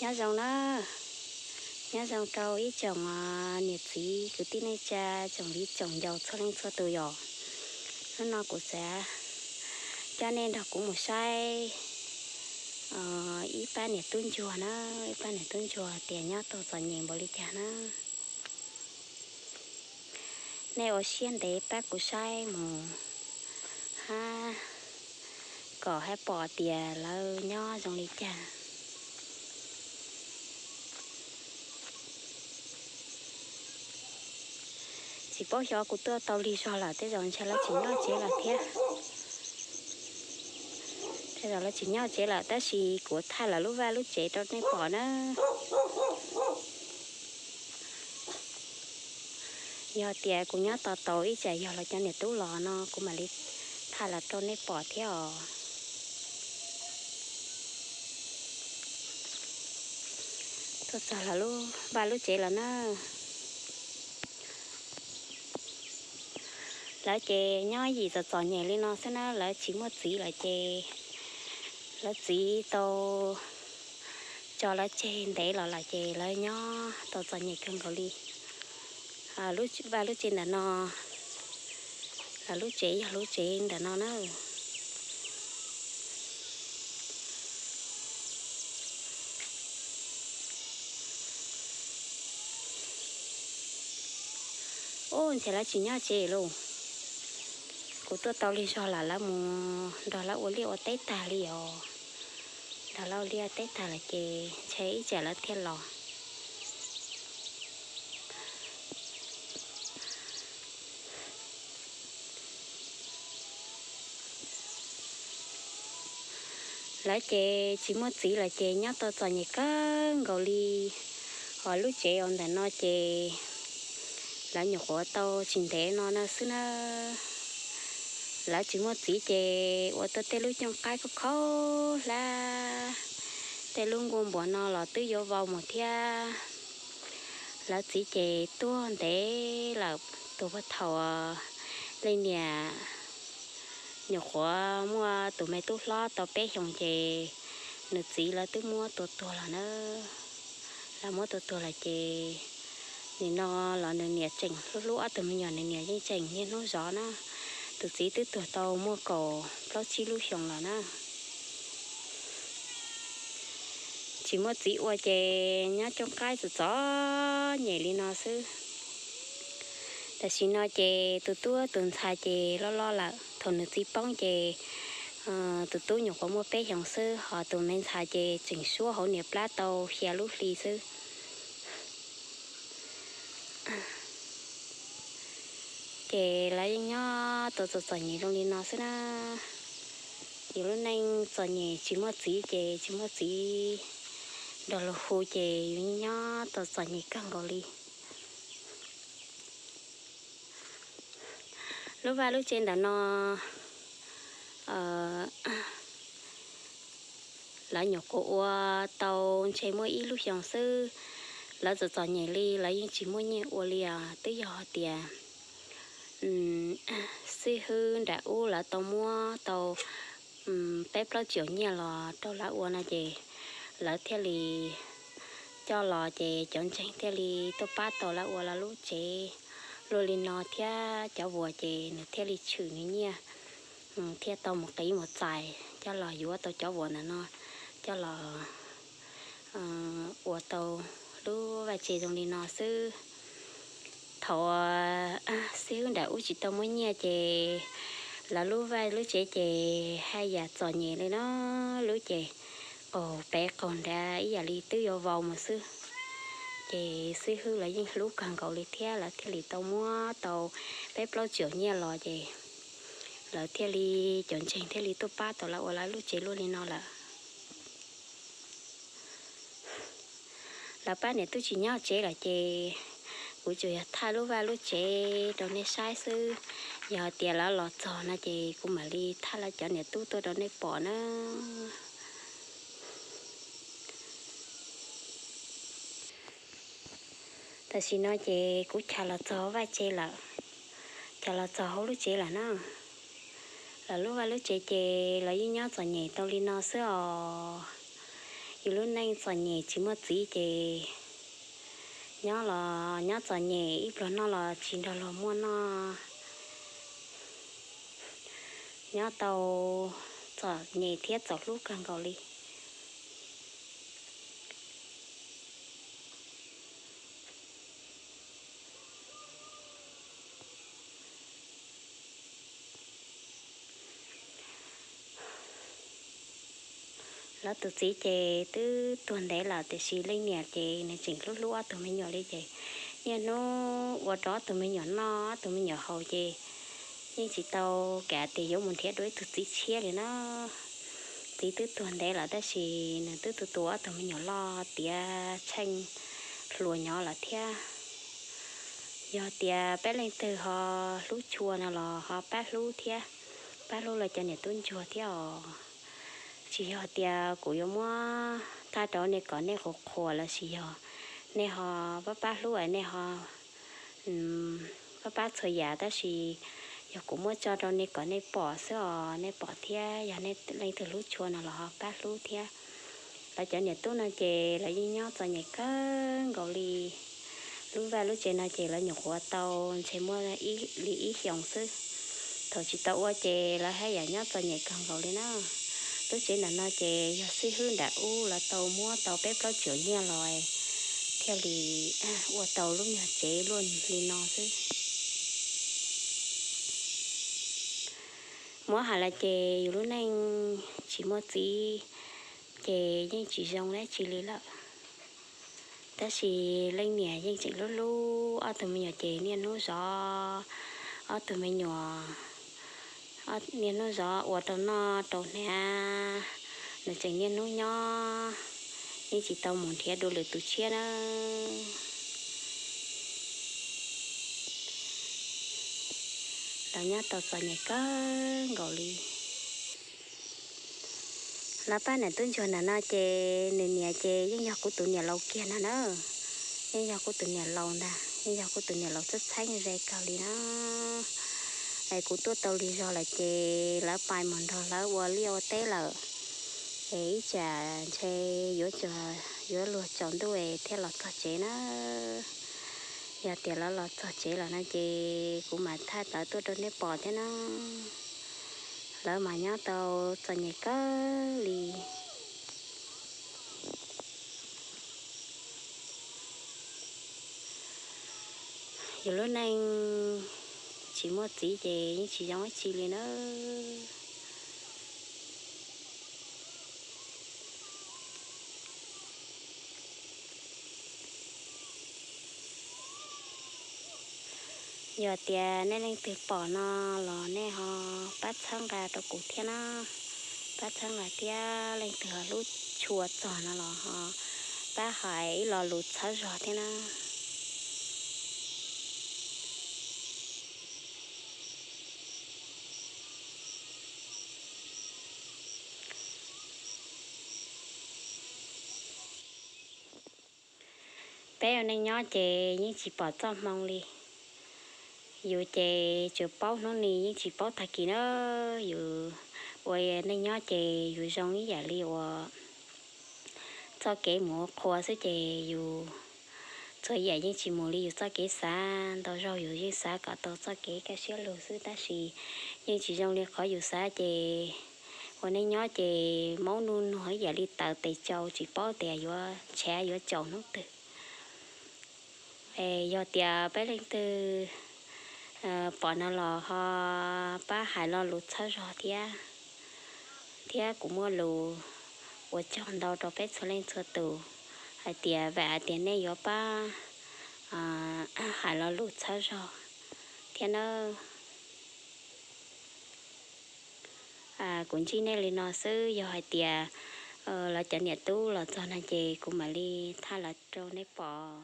Nyob zoo na, nyob zoo rau ib tsoom niam txiv kwv tij neej tsa, tsoom viv tsoom ncaus txhua leej txhua tus yom. Hnub no kuv xav coj nej nrog kuv mus saib ib pab niam tub ntsuag na, ib pab niam tub ntsuag tias nyob tau txom nyem npaum li cas na. Nej ua siab ntev pab kuv saib mus hab, kom hab pom tias lawv nyob zoo li cas. Tsis paub xyov kuv tuaj tau lig zog lawm, tej zaum ntshe lawv tsis nyob tsev lawm thiab. Tej zaum lawv tsis nyob tsev lawm, tab sis kuv thaij lawv lub vaj lub tsev rau nej pom na. Yog tias kuv nyob tos tau ib tsam yog lawv cov niam tub los no kuv mam li thaij los rau nej pom thiab os. Tuaj txog lawv lub vaj lub tsev lawm na. Lawv ces nyob yim txom txom nyem li no xwb na, lawv tsis muaj txiv lawm ces lawv txiv tau tso lawv tseg ntev los lawm ces lawv nyob tau txom nyem kawg nkaus li. Lub vaj lub tsev ntawm no, lawv lub tsev yog lub tsev ntawm no na. Ub, ntshe lawv tsis nyob tsev lauj. Kuv tuaj tau lig zog lawm, lawv mus nrog lawv ua liaj ua teb tag li os. Nrog lawv ua liaj ua teb tag lawm ces ntshe ib tsam lawv thiaj los. Lawv ces tsis muaj txiv lawm ces nyob tau txom nyem kawg nkaus li. Hos lub tsev uas ntawm no ces lawv nyuam qhuav tau tsis ntev no na xwb na. Lawv tsis muaj txiv ces ua tau tej lub cooj qaib khaub khaub hlab, tej lub nkuaj npuas no los twb yuav vau mus thiab. Lawv txiv ces tuag ntev lawm, tuag puag thaum leej niam nyuam qhuav muaj tus me tub hlob tau peb xyoos ces nws txiv lawv twb muab tua tuag lawm na. Lawv muab tua tuag lawm ces nim no los nws niam tseem hlub hlub ob tug me nyuam, nws niam yeej tseem niaj hnub zov na. Tus txiv twb tuag tau muaj kaum plaub tsib lub xyoos lawm na. Tsis muaj txiv ua ces nyob cooj qaib txom txom nyem li no xwb. Tam sim no ces tus tub tus ntxhais ces loj loj lawm, thaum nws txiv poob ces tus tub nyuam qhuav muaj peb xyoos xwb, hos tus me ntxhais ces tseem suab hauv niam plab tau xya lub hli xwb. Ces lawv yeej nyob tau txom txom nyem zoo li no xwb na. Yus lub neej txom nyem, tsis muaj txiv ces tsis muaj txiv nrog luag hu ces yus yeej nyob tau txom nyem kawg nkaus li. Lub vaj lub tsev ntawm no lawv nyuam qhuav ua tau ntshe muaj ib lub xyoos xwb. Lawv txom txom nyem li lawv yeej tsis muaj nyiaj ua li os. Twb yog hais tias xib hwb nram ub lawv tau muab tau peb plaub tsoom nyiaj los rau lawv ua no ces lawv thiaj li coj los ces cov ntseeg thiaj li tuaj pab tau lawv ua lawv lub tsev. Luaj li no thiab cov vuas ces nws thiaj li tshwm nws nyiaj, thiaj tau mus qiv mus txais coj los yuav tau cov vuas ntawm no coj los ua tau lub vaj tsev zoo li no xwb. Thaum xib hwb nram ub tsis tau muab nyiaj ces lawv lub vaj lub tsev ces haj yam txom nyem li no, lub ces qaug pem qaug nrad ib yam li twb yuav vau mus xwb. Ces xib hwb lawv yeej hlub kawg nkaus li thiab lawv thiaj li tau muab tau peb plaub tsoom nyiaj los ces lawv thiaj li, cov ntseeg thiaj li tuaj pab tau lawv ua lawv lub tsev luaj li no lawm. Lawv pab niam tub tsis nyob tsev lawm ces kuv tsuas yog thaij lub vaj lub tsev rau nej saib xwb. Yog hais tias lawv los txog no ces kuv mam li thaij lawv cov niam tub tuaj rau nej pom na. Tam sim no ces kuv chaws los txog vaj tsev lawm, chaws los txog hauv lub tsev lawm na. Lawv lub vaj lub tsev ces lawv yeej nyob txom nyem tau li no xwb os. Yus lub neej txom nyem tsis muaj txiv ces nyob los nyob txom nyem, ib pluag noj los tsis nrog luag muaj noj, nyob tau txom nyem thiab txom hlub kawg nkaus li. Lawv tus txiv ces twb tuag ntev lawm tiam sis leej niam ces nws tseem hlub hlub ob tug me nyuam li ces niaj hnub ua rau ob tug me nyuam noj ob tug me nyuam haus ces yeej tsis tau kam tias yuav mus nrhiav dua ib tug txiv tshiab li na. Txiv twb tuag ntev lawm tab sis nws twb tu tu ob tug me nyuam loj tiav tsheej hluas nyob lawm thiab. Yog tias peb leej twg ho hlub tshua no los ho pab hlub thiab, pab hlub lawv cov niam tub ntsuag thiab os. Tsis yog tias kuv yuav muab thaij rau nej kom nej qhuas qhuas los sis yog nej ho pab pab hlub es nej ho pab pab txhua yam tab sis yog kuv muab tso rau nej kom nej pom xwb os, nej pom thiab yog nej leej twg hlub tshua no los ho pab hlub thiab. Lawv cov niam tub no ces lawv yeej nyob txom nyem kawg nkaus li. Lub vaj lub tsev no ces lawv nyuam qhuav tau ntshe muaj li ib xyoos xwb. Thaum tsis tau ua ces lawv haj yam nyob txom nyem kawg nkaus li na. Lub tsev ntawm no ces yog xib hwb nram ub lawv tau muab tau peb plaub tsev nyiaj los thiaj li ua tau lub nyuag tsev luaj li no xwb. Muab hais los ces yus lub neej tsis muaj txiv ces yeej tsis zoo dab tsi li lawm. Tab sis leej niam yeej tseem hlub hlub ob tug me nyuam ces niaj hnub zov ob tug me nyuam, niaj hnub zov ua rau noj rau hnav, nws tseem niaj hnub nyob, yeej tsis tau mus nrhiav dua lwm tus tshiab na. Lawv nyob tau txom nyem kawg nkaus li. Lawv pab niam tub ntsuag ntawm no ces nws niam ces yeej yog kuv tus niam laus kiag ntag na. Yeej yog kuv tus niam laus ntag, yeej yog kuv tus niam laus txheeb txheeb ze kawg li na. Es kuv tuaj tau lig zog lawm ces lawv pais mus nrog lawv ua liaj ua teb lawm. Es ib tsam ntshe yuav, yuav luag tsaus ntuj es thiaj los txog tsev na. Yog tias lawv los txog tsev lawm no ces kuv mam thaij tawv tuaj rau nej pom thiab na. Lawv mas nyob tau txom nyem kawg li. Yus lub neej tsis muaj txiv ces yeej tsis zoo dab tsi li na. Yog tias nej leej twg pom no los nej ho pab txhawb nqa rau kuv thiab na. Pab txhawb nqa thiab leej twg ho hlub tshua txog no los ho pab hais ib lo lus txhawb zog thiab na. Peb ua neej nyob ces yeej tsis pom txoj hmoo li. Yus ces tsuas paub hnub ni yeej tsis paub tag kis na. Yus ua neej nyob ces yus zoo ib yam li uas txoj kev mus ua qhua xwb ces yus txhua yam yeej tsis mus li yus txoj kev xav. Ntau zaug yus yeej xav kom tau txoj kev kaj siab lug xwb tab sis yeej tsis zoo li qhov yus xav ces ua neej nyob ces maub nug nuag ib yam li taws tes tsau tsis paub tias yuav ntshav yuav tsaus hnub twg. Es yog tias peb leej twg pom no los ho pab hais lo lus txhawb zog thiab. Thiab kuv muaj lus ua tsaug ntau rau peb txhua leej txhua tus hais tias vam hais tias nej yuav pab hais lo lus txhawb zog thiab nawb. Kuv ntsib nej li no xwb, yog hais tias lawv cov niam tub los txog no ces kuv mam li thaij los rau nej pom.